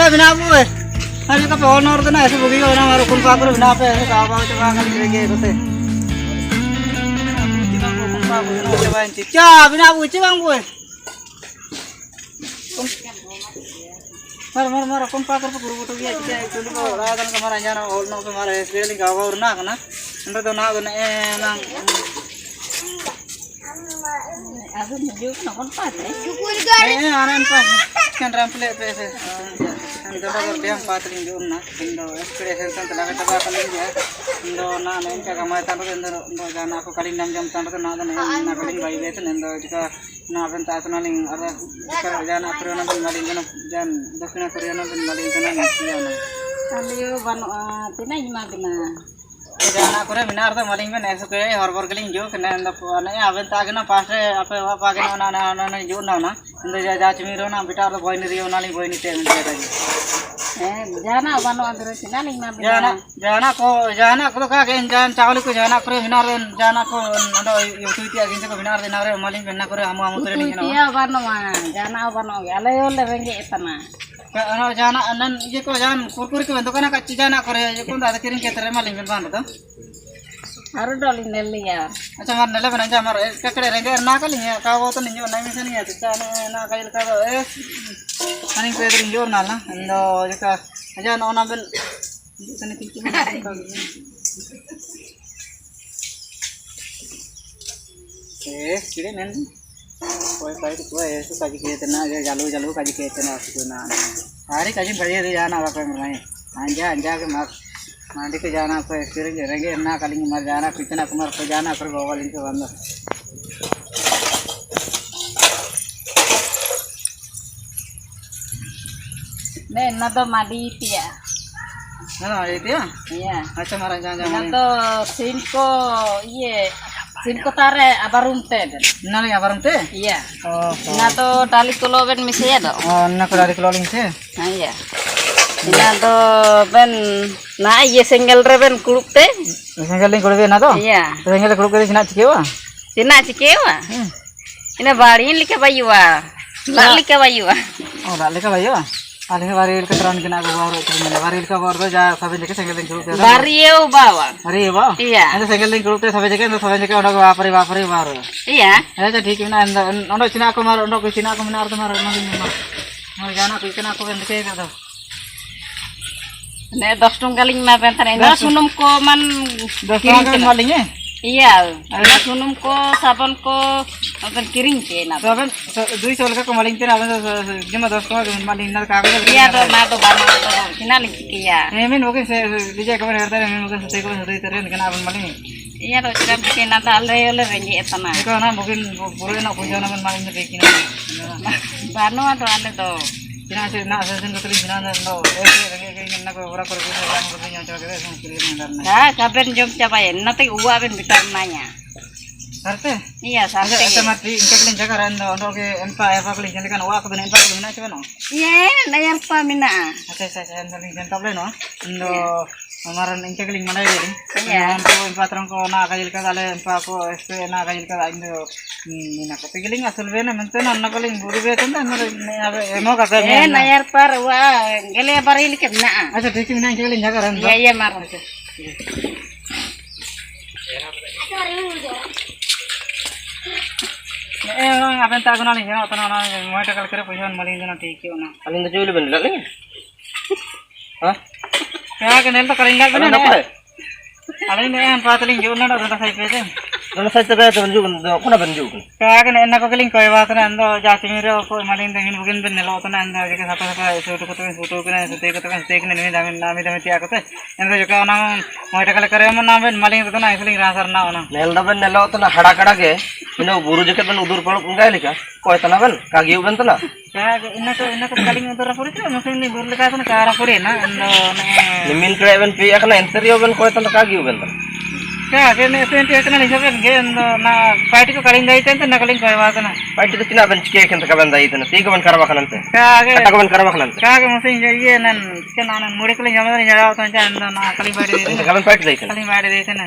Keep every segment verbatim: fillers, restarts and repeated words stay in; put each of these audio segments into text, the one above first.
Bina bu, eh. Hari ka pe honor tu na, ese bugi ho na, maro kumpa kuro bina pe, ese kau bau coba kali lagi kote. Kumpa kuro na, coba inti. Cha, bina bu, coba bu, eh. Maro, maro, maro, kumpa kuro, kuro, kuro, ya, ya, itu ni ko, radan ka mara jana, hol no, ka mara, ese lagi kau bau na, kana. Anda tu na, tu na, eh, nang. Aduh, nunjuk, nukun pat, eh. Eh, eh, anan pat. Kan rampile, pe, pe. Kan dolo berdiam pat linjun na. Indo, expression san telaga taba paling dia. Indo, na, na, inka kamai tanto, indo, indo, jana aku kaling nam jam tanto, na, na, na, kaling bai betu, indo, jika, na, benta tu na ling, ada, jika jana aku na bin maling, jana, jan, dokina aku na bin maling, jana, na, jana. Kali, bano, ah, tina ima bina. Jana kure minar do maling ben esu ke horbor keling jo kena enda ane aben tagena pas re ape apa gena na na na na jo na na enda ja ja chimi ro na bitar do boini rio na ling boini te men ja tadi. Eh, jana bano andro sina ling ma bina. Jana jana ko jana ko ka gen jan chawli ko jana kure minar den jana ko ando yutu iti agin ko minar den na re maling ben na kure amu amu kure ling na. Iya bano ma jana bano ale ole renge etana. Ka, ano, jana, nan, iye ko, jan, kurkuri ko, bendo kana kachi jana kore, iye ko, nda, kiring ke tere maling ben bando, to? Aru doli neli ya. Acha, mar nele bena, ja, mar, eh, kakere renge, na kali ya, ka, wo to ninyo, na, misa ni ya, cha, na, na, kail ka, eh, aning pe rinjo na, na, ndo, jika, aja, na, ona ben, Eh, kire nen. Koi, koi, tu, eh, tu kaji kete na, ye jalu, jalu kaji kete na, tu na. Hari kaji, kaji de jana, apa yang bermain? Anja, anja ke mak. Mandi ke jana, koi, kire, renge, na, kaling mar jana, kitna kumar ko jana, koi, bawa ling ke bando. Ne, nado madi tia. Nado madi tia? Iya. Acha, mara jana, jana. Nado cinco, iye, cinco tare abarumte. Nani abarumte? Iya. Oh, oh. Nado dali kulo ben mise ya do. Oh, na ko dali kulo ling se. Ah, iya. Nado ben, na, iye single re ben kulukte. Single ling kulukte nado? Iya. Single kulukte sina chikewa? Sina chikewa? Hmm. Ina barin lika bayua. La lika bayua. Oh, la lika bayua. Aling bari ilka teran kena aku baru tu mana. Bari ilka baru tu ja saben jaka sengkel lingku tu. Bari eu bawa. Bari eu bawa? Iya. Anda sengkel lingku tu saben jaka, anda saben jaka anda bapari, bapari baru. Iya. Aja jadi kena anda, anda Cina aku mar, anda ke Cina aku mana arta mar, mar, mar. Mar jana aku kena aku kan deke kata. Ne dos tunggal ing ma bentana, ina sunum ko man dos tunggal maling, eh? Iya, ina sunum ko, sabun ko, man kiring ke na. Sabun, dui sol ka ko maling tena, abang jema dos tunggal maling na kaga. Iya, do, na do, bana do, kina liki ya. Eh, min mungkin se, se, dije ko herta, min mungkin se ko se teren kena abang maling. Iya, do, kira mungkin na tal re ole rengi etana. Iko na mungkin buru na puja na maling na kina. Bano ado ale do. Kina se na se sen kotri kina na do. Ese rengi ke na ko bura kor kina na ko kina chakere sen kiri na darna. Ka, ka ben jom chabaye, na te uwa ben bitar naya. Sarte? Iya, sarte. Ese mati, inka kelin jaga rando, ando ke empa, empa kelin jaga kan uwa ko ben empa kelin na chaba no. Iya, na yar pa mina. Ese, ese, ese, ando kelin jaga table no. Ando Amaran inka kelin mana ya, iya. Ando empa terang ko na kajil ka dale, empa ko este na kajil ka dale, ando Nina, kata giling asul bena, menten anna paling buru beten, anna emo kata. Eh, nayar par, wa, gele par ini kena. Acha, tiki mina, inka giling jaga ran. Iya, iya, mar. Eh, orang apa tak kenal ini, orang tanah orang, mau tak kira punya maling kena tiki orang. Paling tu jauh lebih lagi. Hah? Ka, ka, nel to karinga bena ne. Alin ne, an pataling jona na dona sai pete. Dona sai pete, dona jona, dona, kuna ben jona. Ka, ka, ne, na ko kiling koi baat na, ando, jati miro, ko, malin dengin, bukin ben nelo, to na, ando, jeke sapa, sapa, sutu, kutu, sutu, kena, sutu, kutu, sutu, kena, nami, nami, nami, tia, kutu. Ando, jeke, ona, moi takale kare, mo, na, ben, malin, to na, isling, rasar, na, ona. Nel da ben nelo, to na, hada, kada, ke, ino, buru, jeke, ben, udur, palo, pungai, lika, koi, to na, ben, kagiu, ben, to na. Ka, ka, ina ko, ina ko kaling udur puri tu, mungkin ni burle ka sana kara puri na, ando ne. Nimin kre ben pi akna interview ben koi tanda kagi ben tanda. Ka, ka ne senti akna ni saben ke ando na party ko kaling dai tanda na kaling koi baat na. Party tu tina ben chike ken taka ben dai tanda. Tiga ben karwa kanante. Ka, ka. Kata ben karwa kanante. Ka, ka mungkin jadi ye nan, ke nan muri kaling jama ni jara tanda ando na kaling party dai tanda. Ka ben party dai tanda. Kaling party dai tanda.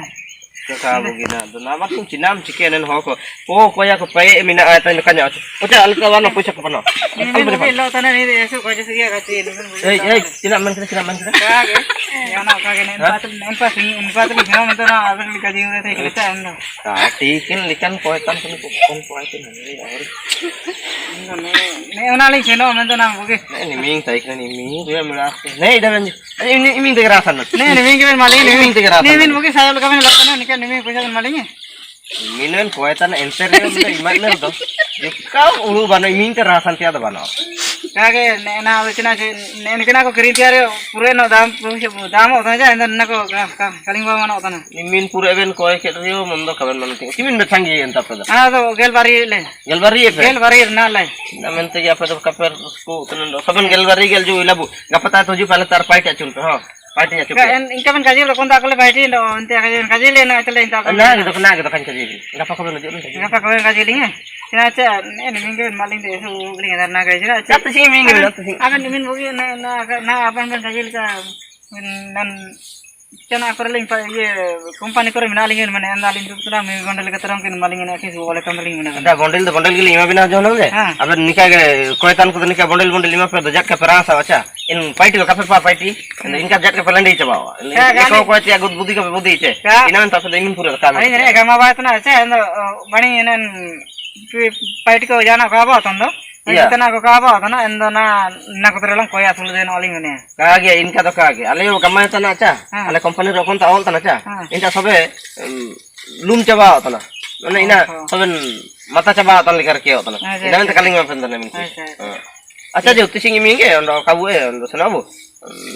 Ka bugi na, do na makin chinam chike nen hoko. O, koya ko pae mina ata ni kanya. Ocha, alka wano poisa ko pano. Ni, ni, ni, lo tana ni de eso ko je siya kati. Ei, ei, chinam man kira, chinam man kira. Kage. Ya na kage nen patul, nen patul, nen patul ni na man to na agar lika jing de kita endo. Ah, tikin likan koetan kuni ko kon koetan ni aur. Ne, ne, una lin seno man to na bugi. Ne, ni ming tai kena ni ming, dia mula. Ne, ida man. Ini, ini minta kerasan. Nih, ini minta kerasan. Ini minta kerasan. Nih, min mungkin saya udah kami lakukan ini kan ini punya malingnya. Minum kuaitan enter ya, minta iman nih tuh. Kau ulu bana minta kerasan tiada bana. Kage, ne, na, cina, ne, ini kena aku kirim tiar ya, pura no dam, dam, otan aja, enten na ko, ka, ka, kaling bawa mana otan. Ini min pura ben koi ke rio, mundo kawan mana ting. Kimin betanggi enten apa dah? Ah, tuh, gel bari le. Gel bari ya, gel bari na le. Na mente ya apa tuh kaper, sku, tenendo. Saban gel bari, gel ju, ilabu. Gapa ta tuju pala tar paiti achun pe, ha. Paiti achun pe. Inka ben kajil, konda akole paiti, ndo, ente kajil, kajil, na, ente le, inka ben. Na, gitu, na, gitu kan kajil. Gapa kaben kajil, kajil, eh. Gapa kaben kajil, eh. Sina acha, ne, ne, mingge, maling de, su, ling, dar na, kajil, acha. Gapa sih mingge, gapa sih. Akan nimin bugi, na, na, na, aban ben kajil ka, nan, chana akore ling pa, ye, company kore mina ling, mane, anda ling, tu, na, mi gondel ka terang kin maling, na, kis, wale kan ling, na. Da, gondel, da, gondel gili, ima bina, jo, na, de. Ha. Aben nika ge, koetan ko nika gondel, gondel, ima pe, da, jat ka perang sa, acha. In paiti ko kape pa paiti. Inka jat ka pelandi chabawa. Iko ko tia gud budi ka budi che. Ina men tasa de imin pura ka. Ai ne kama ba tana che endo bani nen paiti ko jana ka ba tando. Iya. Tana ko ka ba tana endo na na ko terelong ko ya sulu de no aling ne. Kage inka to kage. Ale yo kama tana cha. Ale company ro kon ta ol tana cha. Inta sobe lum chabawa tana. Mane ina soben mata chabawa tana likar keo tana. Ina men ta kaling ma pen tana min. Acha, je, utti sing iminge, ondo kabu e, ondo sena bu.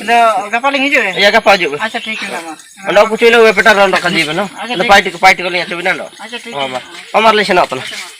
Ondo gapa ling hiju e? Iya, gapa aju. Acha, thik hai, ma. Ondo kuchu ilo we petar ondo kaji beno. Acha, ondo thik. Paiti, paiti ko ling achu bina ondo. Acha, thik hai. Ma. Omar le sena ondo. Acha, ma.